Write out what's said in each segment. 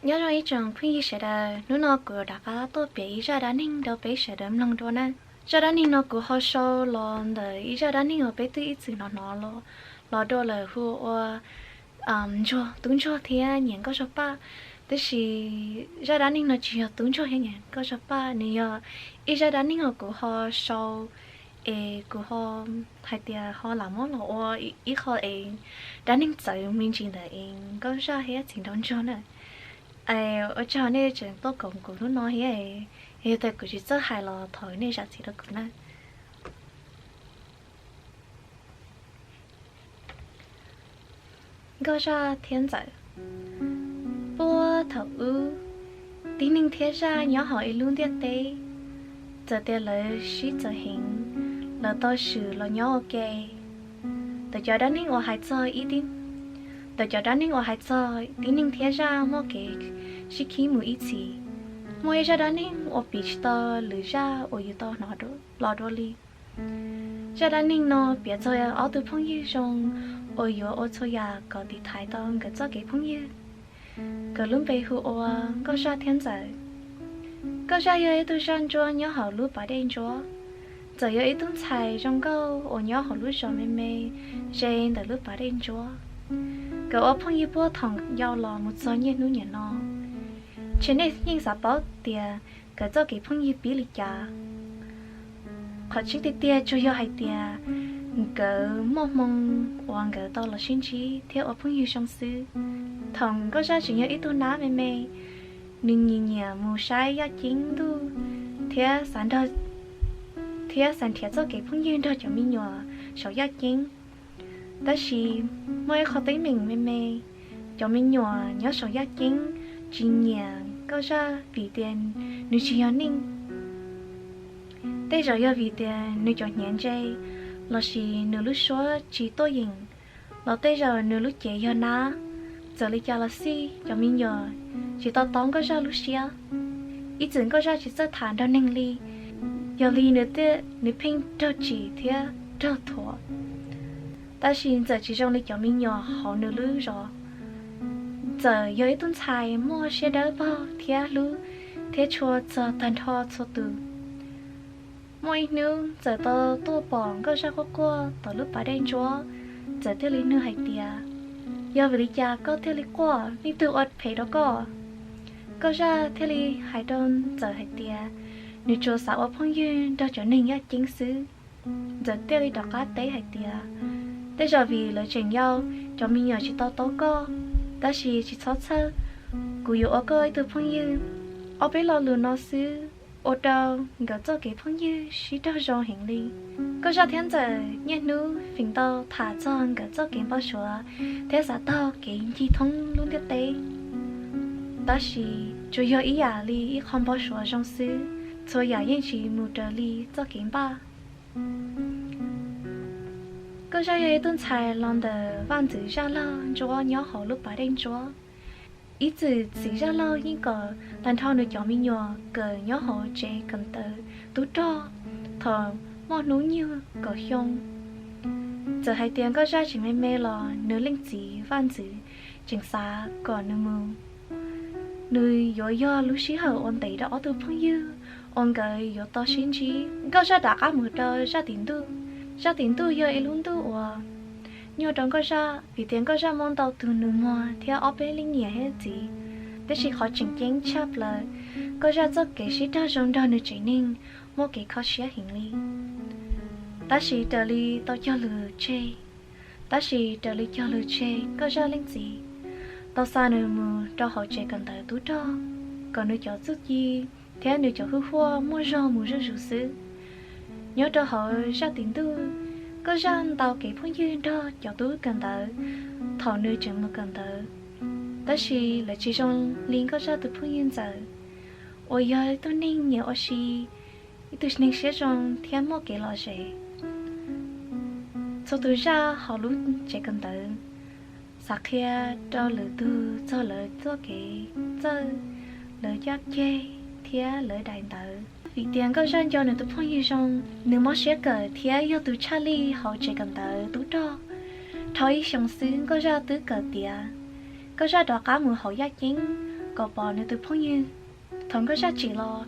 Nyob zoo ib tsoom phooj ywg sawv daws, hnub no kuv rov qab tuaj piav ib zaj dab neeg rau peb sawv daws mloog dua na. Zaj dab neeg no kuv ho sau los ntawm ib zaj dab neeg uas peb twb ib txwm hnov hnov los dua lawm hu ua Ntsuag, Tub Ntsuag thiab Niam Nkauj Zog Paj. Tab sis zaj dab neeg no tsis yog Tub Ntsuag thiab Niam Nkauj Zog Paj, nws yog ib zaj dab neeg uas kuv ho sau es kuv ho hais tias ho lam muab los ua ib qho es dab neeg txawv me ntsis ntawm es Nkauj Zaj thiab Txiv Nraug Ntsuag na. Ua tsaug nej tseem tuaj koom kuv hnub no thiab, yog tias kuv tsis txawj hais los thov nej zam txim rau kuv na. Nkauj Zaj thiab Ntxawm. Puag thaum ub, tib neeg thiab zaj nyob hauv ib lub ntiaj teb. Txawm tias lawv sib txawv heev, lawv tau swm los nyob ua ke. Ntawm cov dab neeg uas hais txog ib, ntawm cov dab neeg uas hais txog tib neeg thiab zaj muaj kev sib khib mus ib txhis, muaj ib zaj dab neeg uas piv tsis tau lwm zaj uas yus tau hnov los dua li. Zaj dab neeg no piav txog ob tug phooj ywg zoo uas yuav ua txhua yam kom tiv thaiv tau nkawd txoj kev phooj ywg. Nkawd lub npe hu ua Nkauj Zaj thiab Ntxawm. Nkauj Zaj yog ib tug zaj ntsuab nyob hauv lub pas dej ntsuab. Ntxawm yog ib tug ntxhais zoo nkauj uas nyob hauv lub zos me me ze ntawm lub pas dej ntsuab. Nkawd ua phooj ywg puag thaum yau los mus txog niaj hnub niam no. Ntshe nej yeej xav paub tias nkawd txoj kev phooj ywg pib li cas. Qhov tseeb tiag tiag tsuas yog hais tias nkawd muaj hmoo uas nkawd tau los sib ntsib thiab ua phooj ywg zoo xwb. Thaum Nkauj Zaj tseem yog ib tug nab me me, nws nyiam nyiam mus saib yaj ceeb ntuj thiab xav nrog, thiab xav nrhiav txoj kev phooj ywg nrog cov me nyuam saum yaj ceeb. Tab sis muaj ib qho teeb meem me me, cov me nyuam nyob saum yaj ceeb tsis nyiam Nkauj Zaj vim tias nws tsis yog neeg. Tej zaum yog vim tias nws cov hniav ntse, lossis nws lub suab tsis tuaj yeem, los tej zaum nws lub cev yog nab. Txawm li cas los xij cov me nyuam tsis to taub Nkauj Zaj lub siab. Ib txwm Nkauj Zaj tsis txawj tham nrog neeg li, yog li nws pheej raug tsim thiab raug thuam. Tab sis Ntxawm tsis zoo li cov me nyuam hauv nws lub zos. Ntxawm yog ib tug ntxhais muaj siab dawb paug thiab hlub thiab tshua txog tag nrho txhua tus. Muaj ib hnub Ntxawm tau tuaj pom Nkauj Zaj quaj quaj tom lub pas dej ntsuab, Ntxawm thiaj li nug hais tias, yog vim li cas koj thiaj li quaj, leej twg ua phem rau koj? Nkauj Zaj thiaj li hais rau Ntxawm hais tias, nws tsuas xav ua phooj ywg nrog cov neeg yaj ceeb xwb. Ntxawm thiaj li rov qab teb hais tias, tej zaum vim lawv tseem yau, cov me nyuam tsis to taub koj, tab sis tsis txhob txhawj, kuv yuav ua koj ib tug phooj ywg. Ob peb lo lus no xwb ua rau nkawd txoj kev phooj ywg sib raug zoo heev li. Nkauj Zaj thiab Ntxawm niaj hnub feem ntau tham txog nkawd txoj kev npau suav thiab xav taug kev ncig thoob lub ntiaj teb. Tab sis tsuas yog ib yam li ib qho npau suav zoo xwb, txhua yam yeej tsis mus raws li txoj kev npaj. Nkauj Zaj yog ib tug ntxhais los ntawm vaj ntxwv zaj laug ntsuab nyob hauv lub pas dej ntsuab. Ib txwm txiv zaj laug yeej kom tag nrho nws cov me nyuam kawm nyob hauv tsev kawm ntawv tub rog thaum muaj hnub nyoog kaum xyoo. Txawm hais tias Nkauj Zaj tseem me me los nws leej txiv vaj ntxwv tseem xav kom nws mus. Nws yuav yog lub sij hawm ua ntev rau ob tug phooj ywg uas nkawd yuav tau sib ntsib. Nkauj Zaj rov qab mus rau zaj tim ntuj. Zaj tim ntuj yog ib lub ntuj uas nyuaj rau Nkauj Zaj vim tias Nkauj Zaj muaj ntau tus nus muag thiab ob peb leej niam thiab txiv. Tab sis qhov tseem ceeb tshaj plaws, Nkauj Zaj txoj kev sib raug zoo nrog nws tsev neeg muaj kev kho siab heev li. Tab sis raws li tau cog lus tseg, tab sis raws li cog lus tseg Nkauj Zaj leej txiv tau xa nws mus rau hauv tsev kawm ntawv tub rog kom nws cov txuj ci thiab nws cov hwj huaj muaj zog mus zuj zus xwb. Nyob rau hauv zaj tim ntuj, Nkauj Zaj ntau kev phooj ywg nrog cov tub kawm ntawv thaum nws tseem mus kawm ntawv, tab sis lawv tsis zoo li Nkauj Zaj tus phooj ywg Ntxawm uas yog ib tug neeg nyiam ua si, ib tug neeg siab zoo thiab muaj kev lom zem. Txhua tus zaj hauv lub tsev kawm ntawv xav qhia rau lwm tus txog lawv txoj kev txawj, lawv caj ceg thiab lawv daim ntawv. Vim tias Nkauj Zaj nco nws tus phooj ywg zoo, nws mob siab kawm thiab yog tus tshaj lij hauv tsev kawm ntawv tub rog. Dhau ib xyoos xwb Nkauj Zaj twb kawm tiav. Nkauj Zaj rov qab mus hauv yaj ceeb kom pom nws tus phooj ywg. Thaum Nkauj Zaj tsim los,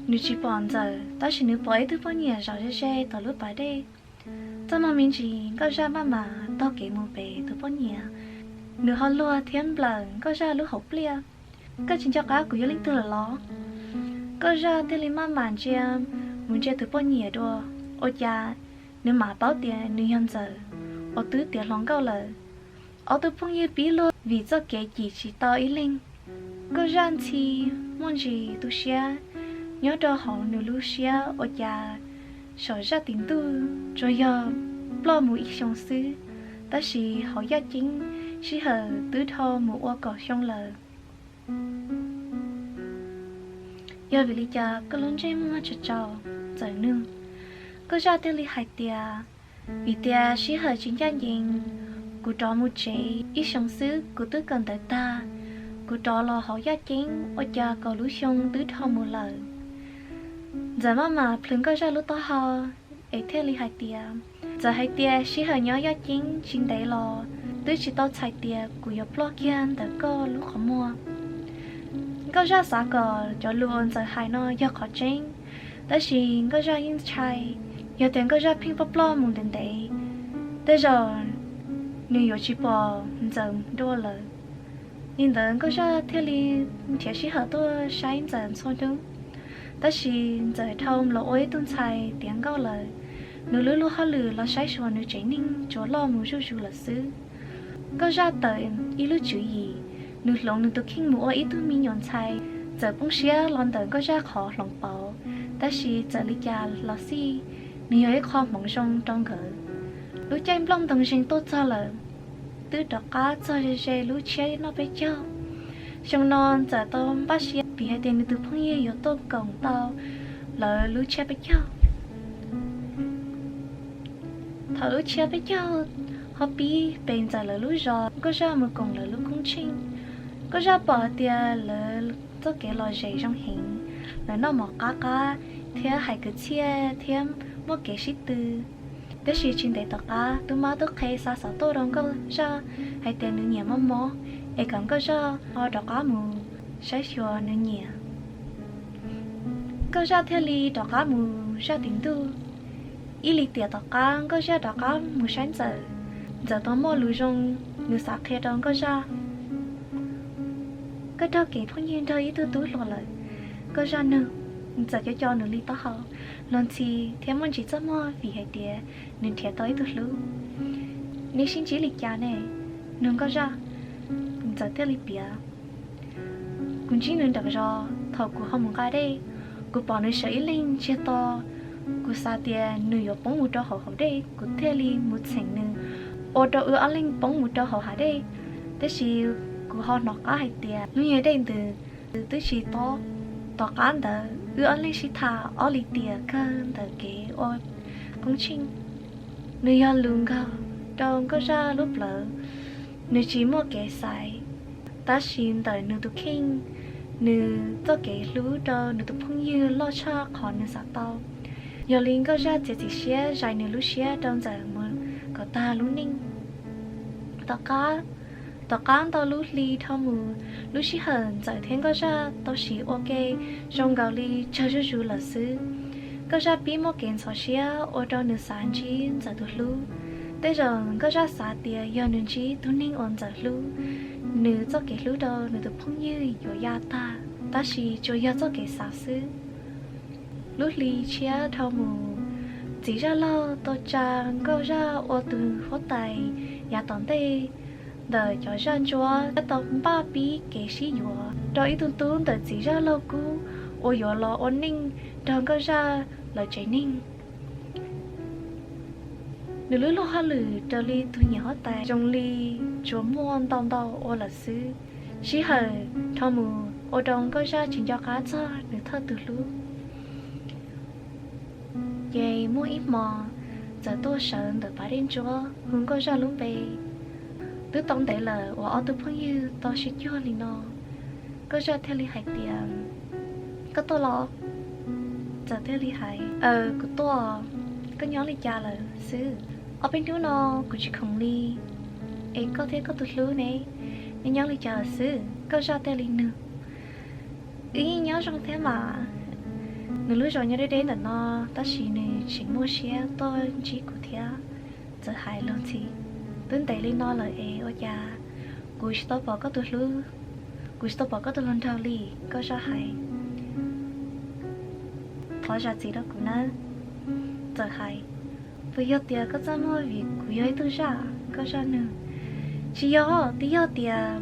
nws tsis pom Ntxawm, tab sis nws pom ib tug poj niam zaum ze ze tom lub pas dej. Txoj hmoo me ntsis, Nkauj Zaj maj mam taug kev mus pem tus poj niam. Nws ho luag thiab nplawm Nkauj Zaj lub hauv pliaj. Koj tsis nco qab kuv yog leej twg lawm los? Nkauj Zaj thiaj li maj mam ntsia mus ntsia tus poj niam dua, ua cas nws mam paub tias nws yog Ntxawm uas twb tiav hluas nkauj lawm. Ob tug phooj ywg pib luag vim txoj kev cim tsis tau ib leeg. Nkauj Zaj ntxhi, muaj ntsis tu siab. Nyob rau hauv nws lub siab ua cas saum zaj tim ntuj tsuas yog ploj mus ib xyoo xwb, tab sis hauv yaj ceeb sij hawm twb dhau mus ua kaum xyoo lawm. Yog vim li cas koj lub ntsej muag tsaus tsaus? Ntxawm nug. Nkauj Zaj thiaj li hais tias, vim tias sij hawm tsis ncaj ncees, kuv rov mus tsev ib xyoo xwb kuv twb kawm ntawv tag. Kuv rov los hauv yaj ceeb ua cas kaum lub xyoo twb dhau mus lawm. Ntxawm maj mam plhws Nkauj Zaj lub taub hau es thiaj li hais tias, txawm hais tias sij hawm nyob yaj ceeb tsis ntev los twb tsis tau txhais tias kuv yuav ploj kiag ntawm koj lub qhov muag. Nkauj Zaj xav kom cov lus uas Ntxawm hais no yog qhov tseeb, tab sis Nkauj Zaj yeej ntshai, yog tias Nkauj Zaj pheej ploj ploj mus ntev ntev, tej zaum nws yuav tsis pom Ntxawm dua lawm. Li ntawd Nkauj Zaj thiaj li nrhiav sij hawm tuaj saib Ntxawm txhua hnub, tab sis Ntxawm dhau los ua ib tug ntxhais tiav nkauj lawm. Nws lub luag hauj lwm los saib xyuas nws tsev neeg tsuas loj mus zuj zus lawm xwb. Nkauj Zaj tawm ib lub tswv yim, nws hloov nws tus kheej mus ua ib tug me nyuam ntxhais. Txawm poob siab los ntawm Nkauj Zaj qhov hloov pauv, tab sis txawm li cas los xij, nws yog ib qho hmoov zoo rau nkawd. Lub caij nplooj ntoo zeeg tuaj txog lawm, twb rov qab txog ze ze lub tshiab noj peb caug. Xyoo no Ntxawm tau npaj siab vim hais tias nws tus phooj ywg yuav tuaj koom tau lawv lub tshiab peb caug. Thaum lub tshiab peb caug ho pib pem Ntxawm lawv lub zos, Nkauj Zaj mus koom lawv lub koob tsheej. Nkauj Zaj pom tias lawv txoj kev lom zem zoo heev, lawv noj mov qab qab thiab hais kwv txhiaj thiab muaj kev sib tw. Tiam sis tsis ntev tom qab, tub mab tub qhe xa xov tuaj rau Nkauj Zaj hais tias nws nyiam mob mob, es kom Nkauj Zaj ho rov qab mus saib xyuas nws nyiam. Nkauj Zaj thiaj li rov qab mus zaj tim ntuj. Ib lim tiam tom qab Nkauj Zaj rov qab mus saib Ntxawm, Ntxawm tau muaj lus zoo, nws xav qhia rau Nkauj Zaj. Koj raug kev phooj ywg nrog ib tug tub hluas lawm, Nkauj Zaj nug. Ntxawm co co nws li taub hau, luag ntxhi thiab muaj ntsis txaj muag vim hais tias nws nrhiav tau ib tug hlub. Nej sib ntsib li cas ne? Nug Nkauj Zaj. Ntxawm thiaj li piav, kuv ntsib nws nram zos thaum kuv ho mus nqa dej, kuv pom nws sawv ib leeg ntsiag to. Kuv xav tias nws yuav poob mus rau hauv hav dej, kuv thiaj li mus txheem nws, ua rau wb ob leeg poob mus rau hauv hav dej. Tiam sis kuv ho hnov qab hais tias lub nyuag dej ntws twb tsis tob. Tom qab ntawd wb ob leeg sib tham ob lim tiam kawg ntawm kev ua koob tsheej. Nws yog lus nkaug rau Nkauj Zaj lub plawv, nws tsis muaj kev xaiv. Tab sis ntawm nws tus kheej, nws txoj kev hlub rau nws tus phooj ywg loj tshaj qhov nws xav tau. Yog li Nkauj Zaj txiav txim siab zais nws lub siab rau Ntxawm mus kom tag lub neej. Tom qab, tom qab ntau lub hli dhau mus, lub sij hawm Ntxawm thiab Nkauj Zaj tau sim ua ke zoo nkaus li tsawg zuj zus lawm xwb. Nkauj Zaj pib muaj kev ntxhov siab ua rau nws xav ntsib Ntxawm tus hlub. Tej zaum Nkauj Zaj xav tias yog nws ntsib tus neeg uas Ntxawm hlub, nws txoj kev hlub rau nws tus phooj ywg yuav ya tag, tab sis tsuas yog txoj kev xav xwb. Lub hli tshiab dhau mus, txiv zaj laug tau tsa Nkauj Zaj ua tus huab tais yav tom ntej ntawm cov zaj ntsuab, tau npaj pib kev sib yuav rau ib tug tub ntawm txiv zaj laug kub uas yuav los ua neej nrog Nkauj Zaj lawv tsev neeg. Nws lub luag hauj lwm raws li tus nyiam huab tais zoo li tsuas muaj ntau ntau ua lawm xwb. Sij hawm dhau mus ua rau Nkauj Zaj tsis nco qab txog nws thawj tus hlub. Ces muaj ib hmo, Ntxawm tuaj sawv ntawm pas dej ntsuab hu Nkauj Zaj lub npe. Twb tau ntev lawm uas ob tug phooj ywg tau sib cuag li no. Nkauj Zaj thiaj li hais tias, koj tuaj los? Ntxawm thiaj li hais, aw, kuv tuaj. Koj nyob li cas lawm xwb? Ob peb hnub no kuv tsis khoom li. Es koj thiab koj tus hlub ne, nej nyob li cas lawm xwb? Nkauj Zaj thiaj li nug. Zoo thiab mas, nws lub zos nyob deb deb ntawm no, tab sis nws tseem muaj siab tuaj ntsib kuv thiab. Txawm hais luag ntxhi, twb ntev li no lawm es ua cas kuv tsis tau pom koj tus hlub, kuv tsis tau pom koj tus hluas nraug li, Nkauj Zaj hais. Thov zam txim rau kuv nawb, Txawm hais. Puas yog tias koj txaj muag vim kuv yog ib tug zaj? Nkauj Zaj nug. Tsis yog, twb yog tias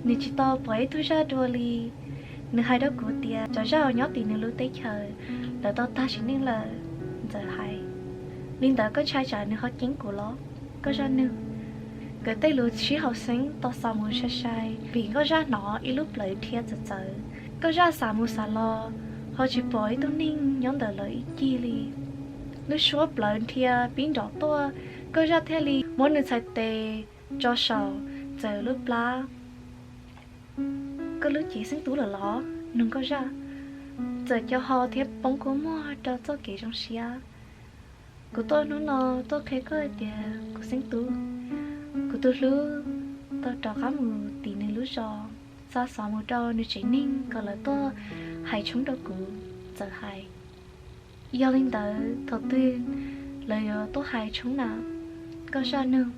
nws tsis tau pom ib tug zaj dua li. Nws hais rau kuv tias cov zaj uas nyob tim nws lub teb chaws, lawv tau tag sim neej lawm. Txawm hais. Li ntawd koj ntshai tsam nws ho ceeb kuv los? Nkauj Zaj nug. Nkawd tej lus sib haum xeeb tau xaus mus sai sai, vim Nkauj Zaj hnov ib lub plawv dhia txawv txawv. Nkauj Zaj xav mus xav los, ho tsis pom ib tug neeg nyob ntawm lawv ib cig li. Lub suab plawv dhia pib nrov tuaj, Nkauj Zaj thiaj li muab nws txhais tes tso saum Txawm lub plab. Koj lub cev xeeb tub lawm los? Nug Nkauj Zaj. Txawm co ho thiab poob kua muag rau txoj kev zoo siab. Kuv tuaj hnub no tuaj qhia koj hais tias kuv xeeb tub, kuv tus hlub, tau rov qab mus tim nws lub zos, xa xov mus rau nws tsev neeg kom lawv tuaj hais tshoob rau kuv. Txawm hais. Yog li ntawd thaum twg lawv yuav tuaj hais tshoob na? Nkauj Zaj nug.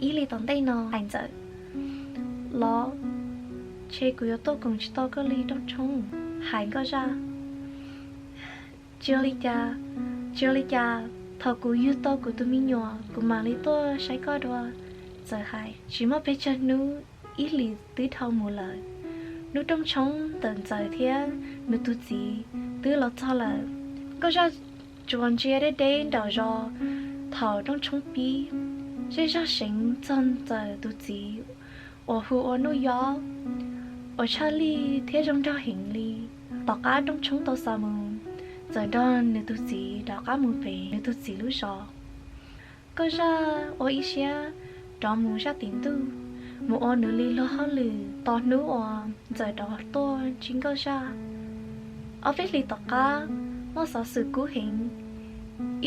Ib hlis tom ntej no, hais Ntxawm. Los, ntshe kuv yuav tuaj koom tsis tau koj li Rooj Tshoob, hais Nkauj Zaj. Tsis ua li cas, tsis ua li cas, thaum kuv yug tau kuv tus me nyuam kuv mam li tuaj saib koj dua. Txawm hais. Tsis muaj pes tsawg hnub, ib hlis twb dhau mus lawm. Hnub Rooj Tshoob ntawm Ntxawm thiab nws tus txiv twb los txog lawm. Nkauj Zaj tsuas ntsia deb deb nraum zos thaum Rooj Tshoob pib. Zej zog seev txog Ntxawm tus txiv uas hu ua Nuj Yob, uas tshaj lij thiab zoo nraug heev li. Tom qab Rooj Tshoob tau xa mus, Ntxawm nrog nws tus txiv rov qab mus pem nws tus txiv lub zos. Nkauj Zaj ua ib siab rov mus zaj tim ntuj, mus ua nws li luag hauj lwm tos hnub uas Ntxawm rov tuaj ntsib Nkauj Zaj. Ob peb hlis tom qab, muaj xov xwm kub heev.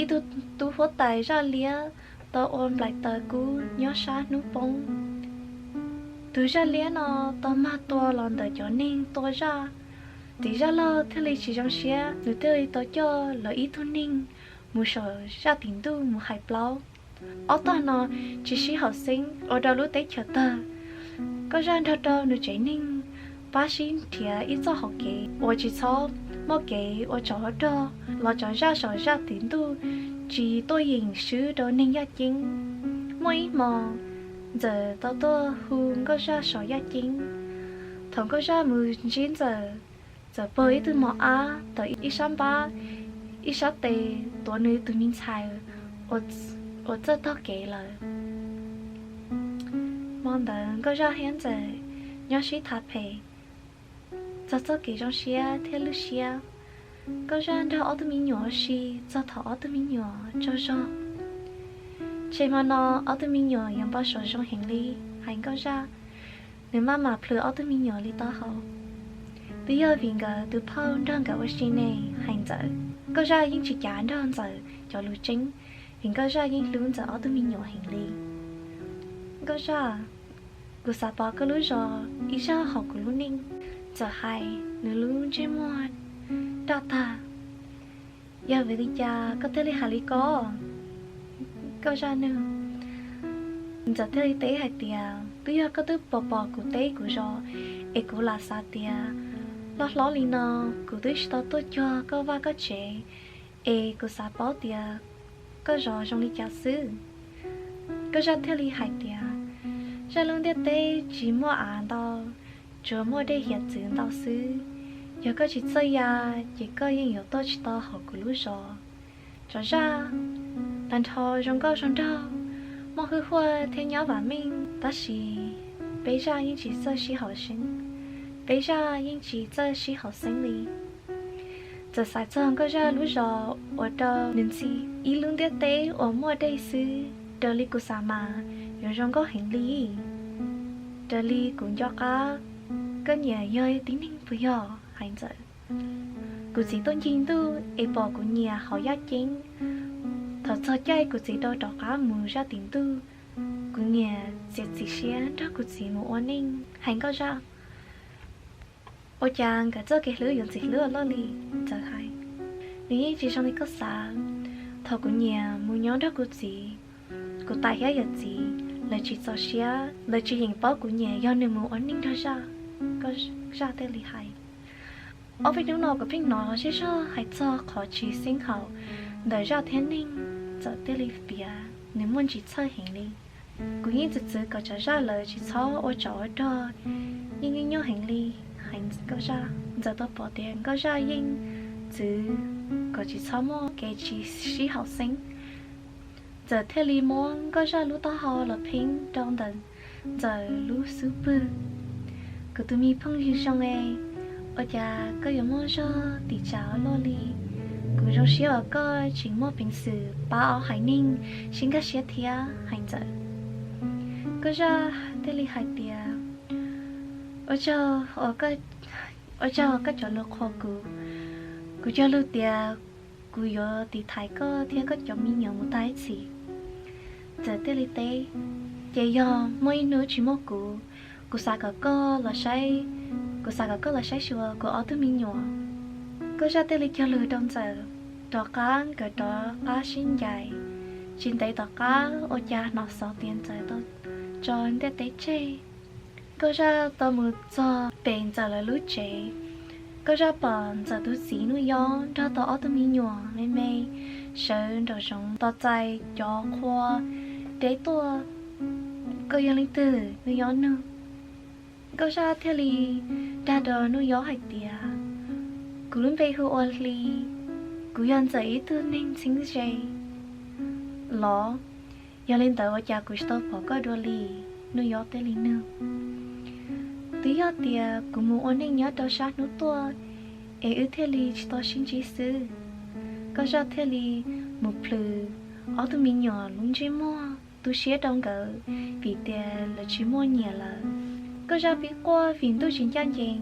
Ib tug tub huab tais zaj liab tau ua nplaim taws kub nyob sab hnub poob. Tus zaj liab no tau mag tua los ntawm cov neeg tua zaj. Txiv zaj laug thiaj li tsis zoo siab, nws thiaj li tau coj lawv ib tug neeg mus saum zaj tim ntuj mus hais plaub. Ob tog no tsis sib haum xeeb ua rau lub teb chaws tawg. Nkauj Zaj nrog rau nws tsev neeg pab sib nrhiav ib txoj hauv kev uas tsis txhob muaj kev ua tsov ua rog los cov zaj saum zaj tim ntuj tsis tuaj yeem swb rau neeg yaj ceeb. Muaj ib hmo, Ntxawm tau tuaj hu Nkauj Zaj saum yaj ceeb. Thaum Nkauj Zaj mus ntsib Ntxawm, txawm pog ib tug mos ab tawm ib sab npab, ib sab tes tuav nws tus me ntxhais uas txawj taug kev lawm. Hmo ntawd Nkauj Zaj thiab Ntxawm nyob sib tham phem, txog txoj kev zoo siab thiab lub siab. Nkauj Zaj nrog ob tug me nyuam ua si txog thaum ob tug me nyuam tsaug zog. Ntshe hmo no ob tug me nyuam yuav npau suav zoo heev li, hais Nkauj Zaj. Nws maj mam plhws ob tug me nyuam li taub hau. Twb yog vim nkawd tus phauj nrog nkawd ua si ne, hais Ntxawm. Nkauj Zaj yeej tsis cav nrog Ntxawm cov lus tseeb, vim Nkauj Zaj yeej hlub Ntxawm ob tug me nyuam heev li. Nkauj Zaj, kuv xav pom koj lub zos ib zaug hauv kuv lub neej. Ntxawm hais, nws lub ntsej muag daj tag. Yog vim li cas koj thiaj li hais li ko? Nkauj Zaj nug. Ntxawm thiaj li teb hais tias, twb yog koj twb pom pom kuv teb kuv zos, es kuv lam xav tias loj hlob li no kuv twb tsis tau tuaj cuag koj vaj koj tsev, es kuv xav paub tias koj zos zoo li cas xwb. Nkauj Zaj thiaj li hais tias, zaj lub ntiaj teb tsis muaj av ntau, tsuas muaj dej hiav txwv ntau xwb. Yog koj tsis txawj ya, ces koj yeej yuav tuaj tsis tau hauv kuv lub zos. Tsov zaj tag nrho zoo nkauj zoo nraug, muaj hwj huaj thiab nyob vam meej, tab sis peb zaj yeej tsis txawj sib haum xeeb, peb zaj yeej tsis txawj sib haum xeeb li. Txawm xav txog Nkauj Zaj lub zos ua rau nws ntxhi, ib lub ntiaj teb uas muaj dej xwb, raws li kuv xav mas yuav zoo nkauj heev li. Raws li kuv nco qab, koj nyiam yog tib neeg puas yog, hais Ntxawm. Kuv txiv tuaj ncig ntuj es pom kuv nyiam hauv yaj ceeb. Thaum txog caij kuv txiv tau rov qab mus zaj tim ntuj, kuv nyiam txiav txim siab nrog kuv txiv mus ua neej, hais Nkauj Zaj. Ua cas nkawd txoj kev hlub yuav ntxim hlub ua luaj li? Ntxawm hais, nws yeej tsis zoo li koj xav. Thaum kuv nyiam mus nyob nrog kuv txiv, kuv tais thiab yawm txiv, lawv tsis txaus siab, lawv tsis yeem paub kuv nyiam yog nws mus ua neej nrog Zaj. Zaj thiaj li hais, ob peb hnub no kuv pheej hnov Zej Zog hais txog qhov tsis xeeb haum ntawm Zaj thiab neeg, txawm thiaj li piav nws muaj ntsis txhawj heev li. Kuv yeej txwv txwv kom cov Zaj lawv tsis txhob ua tsov ua rog, yeej nyuaj nyuaj heev li, hais Nkauj Zaj. Ntxawm tau pom tias Nkauj Zaj yeej txwv kom tsis txhob muaj kev tsis sib haum xeeb. Ntxawm thiaj li muab Nkauj Zaj lub taub hau los pheeb rau ntawm Ntxawm lub xub pwg. Kuv tus me phooj ywg zoo e, ua cas koj yuav muaj zog tim tsam ua luaj li? Kuv zoo siab uas koj tseem muaj peev xwm pab ob haiv neeg sib nkag siab thiab, hais Ntxawm. Nkauj Zaj thiaj li hais tias, ua tsaug, ua tsaug koj cov lus qhuas kuv. Kuv cog lus tias kuv yuav tiv thaiv koj thiab koj cov me nyuam mus tag ib txhis. Ntxawm thiaj li teb, ces yog muaj ib hnub tsis muaj kuv, kuv xav kom koj los saib, kuv xav kom koj los saib xyuas kuv ob tug me nyuam. Nkauj Zaj thiaj li cog lus rau Ntxawm, rov qab nkawd rov qab sib ncaim. Tsis ntev tom qab ua cas hnov xov tias Ntxawm tau tso ntiaj teb tseg. Nkauj Zaj tau mus txog pem Ntxawm lawv lub tsev. Nkauj Zaj pom Ntxawm tus txiv Nuj Yob nrog tau ob tug me nyuam me me sawv nraum zoov tos txais cov qhua deb tuaj. Koj yog leej twg? Nuj Yob nug. Nkauj Zaj thiaj li dag rau Nuj Yob hais tias, kuv lub npe hu ua Hli, kuv yog Ntxawm ib tug neeg txheeb ze los. Yog li ntawd ua cas kuv tsis tau pom koj dua li? Nuj Yob thiaj li nug. Twb yog tias kuv mus ua neej nyob rau sab hnub tuaj es wb thiaj li tsis tau sib ntsib xwb. Nkauj Zaj thiaj li mus plhws ob tug me nyuam lub ntsej muag tu siab rau nkawd vim tias lawv tsis muaj nyiam lawm. Nkauj Zaj pib quaj vim ntuj tsis ncaj ncees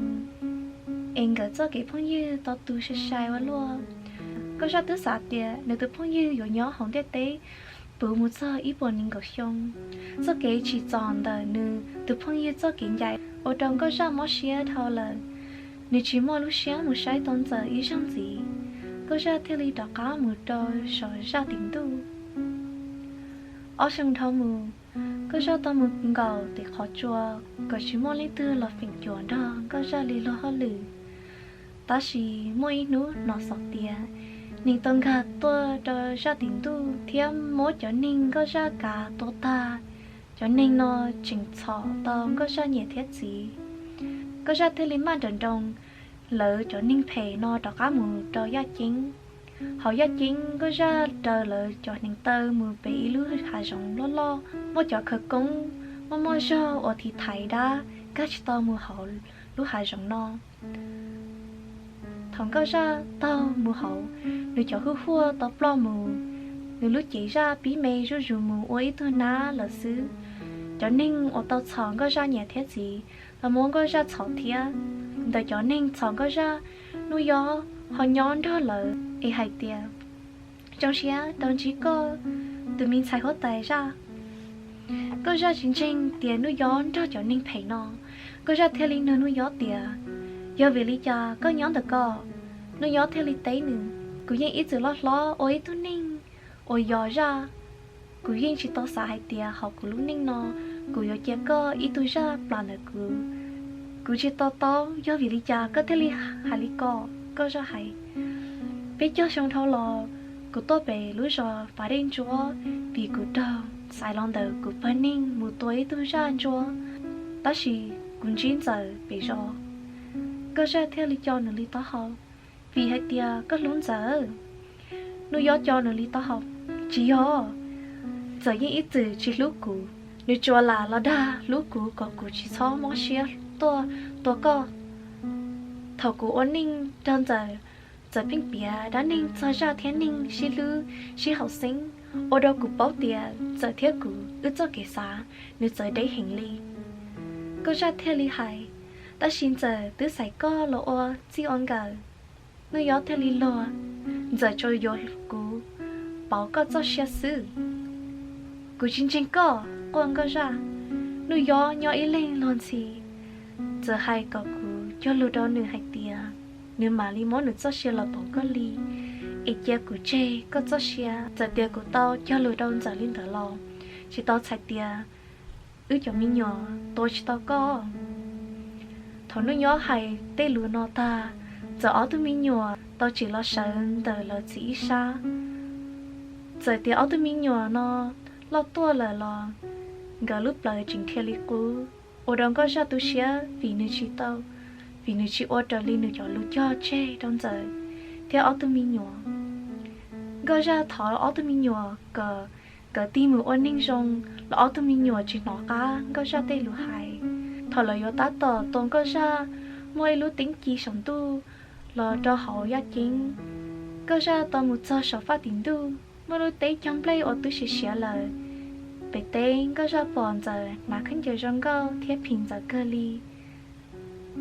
es nkawd txoj kev phooj ywg tau tu sai sai ua luaj. Nkauj Zaj twb xav tias nws tus phooj ywg yuav nyob hauv ntiaj teb puv mus txog ib puas nees nkaum xyoo. Txoj kev tsim txom ntawm nws tus phooj ywg txoj kev ncaim ua rau Nkauj Zaj mob siab dhau lawm. Nws tsis muaj lub siab mus saib tau Ntxawm ib zaug ntxiv. Nkauj Zaj thiaj li rov qab mus rau saum zaj tim ntuj. Ob xyoo dhau mus, Nkauj Zaj tau mus nkaum tim qhov tsua kom tsis muaj leej twg los feem cuam nrog Nkauj Zaj li luag hauj lwm. Tab sis muaj ib hnub hnov xov tias neeg tau nkag tuaj rau zaj tim ntuj thiab muab cov neeg Nkauj Zaj kav tua tag. Cov neeg no tseem txhom tau Nkauj Zaj niam thiab txiv. Nkauj Zaj thiaj li maj nrawm nroos lawv cov neeg phem no rov qab mus rau Yaj Ceeb. Hauv Yaj Ceeb, Nkauj Zaj raws lawv cov hneev taw mus pem ib lub hav zoov loj loj, muaj cov khawv koob muaj muaj zog uas tiv thaiv dab nkag tsis tau mus hauv lub hav zoov no. Thaum Nkauj Zaj taug mus hauv, nws cov hwj huaj tau ploj mus, nws lub cev zaj pib me zuj zus mus ua ib tug nab lawm xwb. Cov neeg uas tau txhom Nkauj Zaj niam thiab txiv los muab Nkauj Zaj txhom thiab. Ntawm cov neeg txhom Nkauj Zaj, Nuj Yob ho nyob nrog lawv es hais tias, zoo siab tau ntsib koj, tus me ntxhais huab tais Zaj. Nkauj Zaj tsis ntseeg tias Nuj Yob nrog cov neeg phem no. Nkauj Zaj thiaj li nug Nuj Yob tias, yog vim li cas koj nyob ntawm ko? Nuj Yob thiaj li teb nws, kuv yeej ib txwm loj hlob ua ib tug neeg uas yos zaj. Kuv yeej tsis tau xav hais tias hauv kuv lub neej no kuv yuav cia koj ib tug zaj plam ntawm kuv. Kuv tsis to taub yog vim li cas koj thiaj li hais li ko. Nkauj Zaj hais, peb caug xyoo dhau los kuv tuaj pem lub zos Pas Dej Ntsuab vim kuv raug xaiv los ntawm kuv pawg neeg mus tua ib tug zaj ntsuab, tab sis kuv ntsib Ntxawm pem zos. Nkauj Zaj thiaj li co nws li taub hau, vim hais tias koj hlub Ntxawm. Nuj Yob co nws li taub hau, tsis yog, Ntxawm yeej ib txwm tsis hlub kuv, nws tsuas lam los dag hlub kuv kom kuv tsis txhob mob siab tuaj tua koj. Thaum kuv ua neej nrog Ntxawm, Ntxawm pheej piav dab neeg txog zaj thiab neeg sib hlub sib haum xeeb, ua rau kuv paub tias Ntxawm thiab kuv wb txoj kev xav nws txawv deb heev li. Nkauj Zaj thiaj li hais, tab sis Ntxawm twb xaiv koj los ua txij ua nkawm. Nuj Yob thiaj li luag, Ntxawm tsuas yuav kuv pauv koj txoj sia xwb. Kuv tsis ntseeg koj, quaj Nkauj Zaj. Nuj Yob nyob ib leeg luag ntxhi, txawm hais kom kuv cog lus rau nws hais tias nws mam li muab nws txoj sia los pom koj li, es cia kuv tseg koj txoj sia. Txawm tias kuv tau cog lus rau Ntxawm li ntawd los tsis tau txhais tias wb cov me nyuam tua tsis tau koj. Thaum Nuj Yob hais tej lus no tag, Ntxawm ob tug me nyuam tau tsim los sawv ntawm lawv txiv ib sab. Txawm tias ob tug me nyuam no loj tuaj lawm los nkawd lub plawv tseem dhia li qub, ua rau Nkauj Zaj tu siab vim nws tsis tau, vim nws tsis ua raws li nws cov lus cog tseg rau Ntxawm thiab ob tug me nyuam. Nkauj Zaj thov ob tug me nyuam kom nkawd tig mus ua neej zoo los ob tug me nyuam tsis hnov qab Nkauj Zaj tej lus hais. Thaum lawv yuav tab tom tua Nkauj Zaj, muaj ib lub teeb ci saum ntuj los rau hauv yaj ceeb. Nkauj Zaj tau mus txog saum faj tim ntuj, muaj lub teb cog nplej uas twb siav siav lawm. Pem teb Nkauj Zaj pom Ntxawm hnav khaub ncaws zoo nkauj thiab phim Ntxawm kawg li.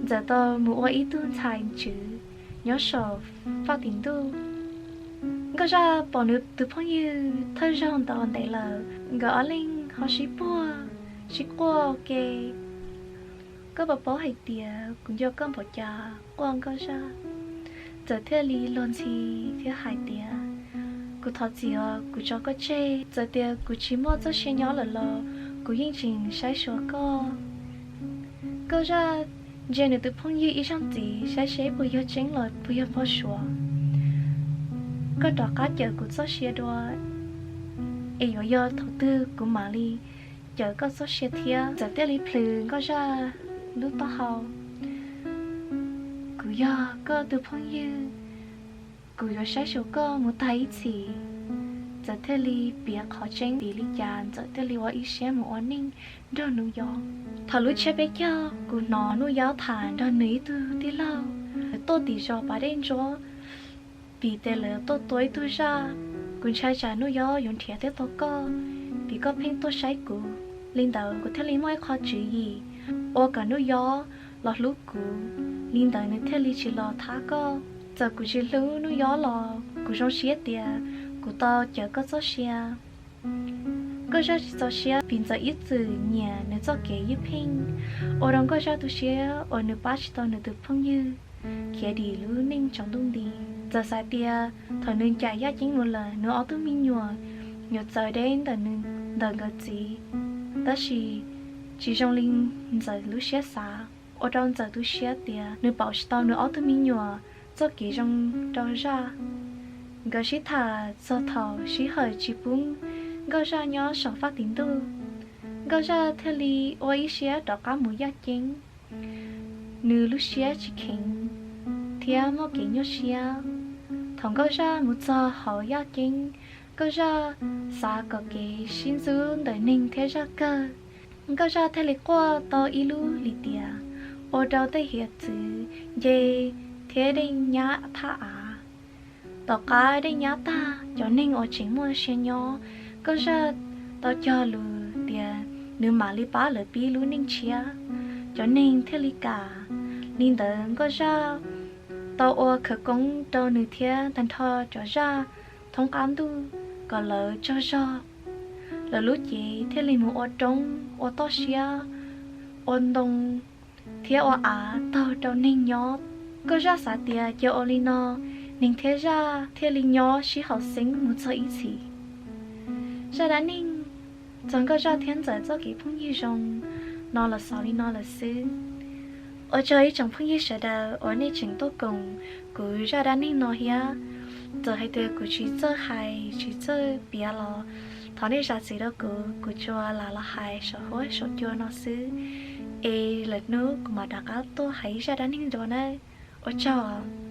Ntxawm tau mus ua ib tug ntxhais tswv nyob saum faj tim ntuj. Nkauj Zaj pom nws tus phooj ywg thawj zaug ntau ntev lawm, nkawd ob leeg ho sib puag sib quaj ua ke. Koj puas paub hais tias kuv nco koj npaum cas quaj Nkauj Zaj? Ntxawm thiaj li luag ntxhi thiab hais tias, kuv thov txim os, kuv tso koj tseg. Txawm tias kuv tsis muaj txoj sia nyob lawm los kuv yeej tseem saib xyuas koj. Nkauj Zaj ntsia nws tus phooj ywg ib zaug ntxiv saib seb puas yog tseeb los puas yog npau suav. Koj rov qab cawm kuv txoj sia dua, es yuav yog thaum twg kuv mam li cawm koj txoj sia thiab. Ntxawm thiaj li plhws Nkauj Zaj lub taub hau. Kuv yog koj tus phooj ywg, kuv yuav saib xyuas koj mus tag ib txhis. Ntxawm thiaj li piav qhov tseeb vim li cas Ntxawm thiaj li ua ib siab mus ua neej nrog Nuj Yob. Thaum lub tsiab peb caug kuv hnov Nuj Yob tham nrog nws ib tug tij laug, lawv tuaj tim zos Pas Dej Ntsuab, vim tias lawv tuaj tua ib tug zaj. Kuv ntshai tsam Nuj Yob yuav nrhiav thiab tua koj, vim koj pheej tuaj saib kuv. Li ntawd kuv thiaj li muaj ib qho tswv yim ua kom Nuj Yob los hlub kuv, li ntawd nws thiaj li tsis los thab koj. Txawm kuv tsis hlub Nuj Yob los kuv zoo siab tias kuv tau cawm koj txoj sia. Nkauj Zaj tsis txaus siab vim Ntxawm ib txwm nyiam nws txoj kev ywj pheej, ua rau Nkauj Zaj tu siab uas nws pab tsis tau nws tus phooj ywg khiav dim lub neej tsaus ntuj nti. Ntxawm xav tias thaum nws ncaim Yaj Ceeb mus lawm nws ob tug me nyuam yuav txawv deb ntawm nkawd txiv, tab sis tsis zoo li Ntxawm lub siab xav, ua rau Ntxawm tu siab tias nws pauv tsis tau nws ob tug me nyuam txoj kev zoo rau zaj. Nkawd sib tham txog thaum sij hawm tsis pub Nkauj Zaj nyob saum faj tim ntuj, Nkauj Zaj thiaj li ua ib siab rov qab mus Yaj Ceeb. Nws lub siab tsis kheev thiab muaj kev nyuaj siab. Thaum Nkauj Zaj mus txog hauv Yaj Ceeb, Nkauj Zaj xav kom kev sib ntxub ntawm neeg thiab zaj kawg. Nkauj Zaj thiaj li quaj tau ib lub lim tiam, ua rau tej hiav txwv nce thiab dej nyab thaj av. Tom qab dej nyab tag, cov neeg uas tseem muaj sia nyob, Nkauj Zaj tau cog lus tias nws mam li pab lawv pib lub neej tshiab. Cov neeg thiaj li kam. Li ntawd Nkauj Zaj tau ua khawv koob rau nws thiab tag nrho cov zaj thoob qab ntuj kom lawv tsaug zog. Lawv lub cev thiaj li mus ua roob, ua toj siab, ua ntoo thiab ua av taug rau neeg nyob. Nkauj Zaj xav tias cia ua li no, neeg thiab zaj thiaj li nyob sib haum xeeb mus txog ib txhis. Zaj dab neeg txog Nkauj Zaj thiab Ntxawm txoj kev phooj ywg zoo no los xaus li no lawm xwb. Ua tsaug ib tsoom phooj ywg sawv daws uas nej tseem tuaj koom kuv zaj dab neeg no thiab. Txawm hais tias kuv tsis txawj hais tsis txawj piav los thov nej zam txim rau kuv, kuv tsuas lam los hais saum huab saum cua no xwb. Es lwm hnub kuv mam rov qab tuaj hais ib zaj dab neeg dua nawb. Ua tsaug.